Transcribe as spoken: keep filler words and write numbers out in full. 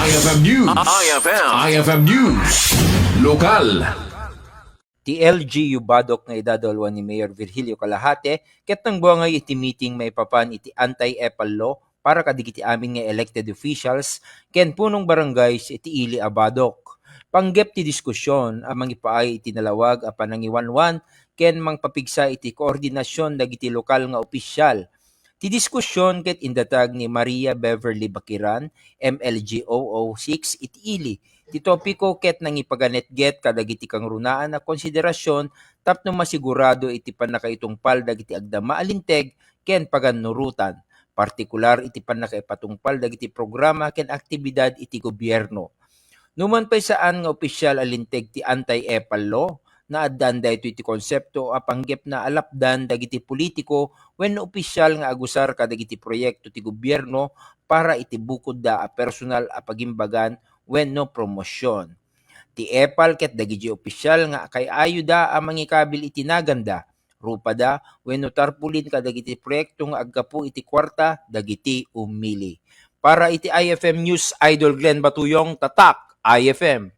I F M News. I F M. I F M News. Lokal. Ti L G U Badoc nga idadaluan ni Mayor Virgilio Calajate ket nangbuangay iti meeting maipapan iti anti-epal law para kadagiti amin nga elected officials ken punong barangays iti ili a Badoc. Panggep ti diskusyon a mangipaay iti nalawag a panangiwanwan ken mangpapigsa iti koordinasyon dagiti lokal nga opisyal. Ti diskusyon ket indatag ni Maria Beverly Bakiran, M L G O O six, iti ili. Ti topiko ket nangipaganetget kadagiti kangrunaan a konsiderasyon tapno masigurado iti pannakaitungpal dagiti agdama a linteg ken pagannurotan, partikular iti pannakaipatungpal dagiti programa ken aktibidad iti gobierno. Numan pay saan nga opisyal a linteg ti anti-epal law, naaddaan daytoy ti konsepto a panggepna a lapdan dagiti politiko wenno opisyal nga agusar kadagiti proyekto ti gobierno para iti bukodda a personal a pagimbagan wenno promosion. Ti epal ket dagiti opisyal nga kay-ayoda a mangikabil iti naganda, rupada, wenno tarpulin kadagiti proyekto nga aggapu iti kuarta dagiti umili. Para iti I F M News, Idol Glenn Batuyong, Tatak, I F M.